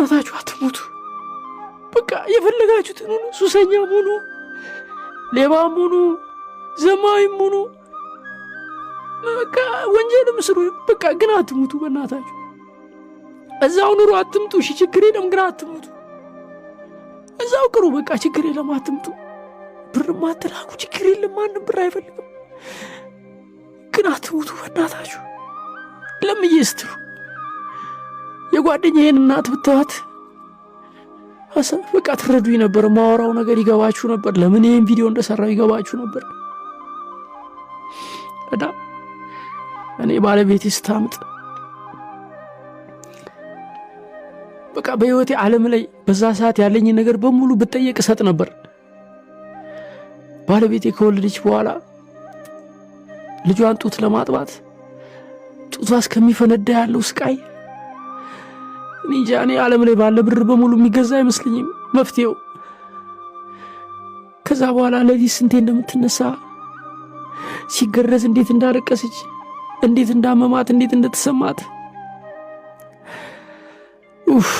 በእናታችሁ አትሙቱ። በቃ የፈለጋችሁትን ሁኑ። ሱሰኛም ሁኑ፣ ሌባም ሁኑ፣ ዘማዊም ሁኑ፣ በቃ ወንጀልም ስሩ። በቃ ግን አትሙቱ። በእናታችሁ እዛው ኑሩ፣ አትምጡ። እሺ ችግር የለም ግን አትሙቱ። እዛው ቅሩ፣ በቃ ችግር የለም አትምጡ። ብርም አትላኩ፣ ችግር የለም ማንም ብር አይፈልግም። ግን አትሙቱ በእናታችሁ። ለምዬ ስትሉ የጓደኛዬን እናት ብታዋት በቃ ትረዱኝ ነበር። ማወራው ነገር ይገባችሁ ነበር። ለምን ይህን ቪዲዮ እንደሰራው ይገባችሁ ነበር። እና እኔ ባለቤቴ ስታምጥ በቃ በህይወቴ ዓለም ላይ በዛ ሰዓት ያለኝን ነገር በሙሉ ብጠየቅ እሰጥ ነበር። ባለቤቴ ከወለደች በኋላ ልጇን ጡት ለማጥባት ጡቷ እስከሚፈነዳ ያለው ስቃይ እኔ እንጃ። እኔ ዓለም ላይ ባለ ብር በሙሉ የሚገዛ አይመስለኝም መፍትሄው። ከዛ በኋላ ለሊት ስንቴ እንደምትነሳ፣ ሲገረዝ እንዴት እንዳለቀሰች፣ እንዴት እንዳመማት፣ እንዴት እንደተሰማት፣ ኡፍ!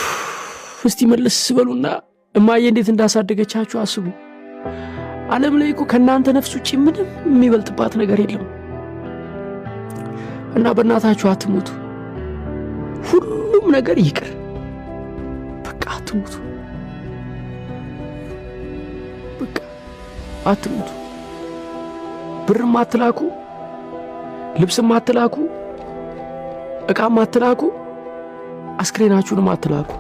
እስቲ መለስ በሉና እማዬ እንዴት እንዳሳደገቻችሁ አስቡ። ዓለም ላይ እኮ ከእናንተ ነፍስ ውጭ ምንም የሚበልጥባት ነገር የለም። እና በእናታችሁ አትሙቱ። ሁሉም ነገር ይቅር፣ በቃ አትሙቱ። በቃ አትሙቱ። ብርም አትላኩ፣ ልብስም አትላኩ፣ ዕቃም አትላኩ፣ አስክሬናችሁንም አትላኩ።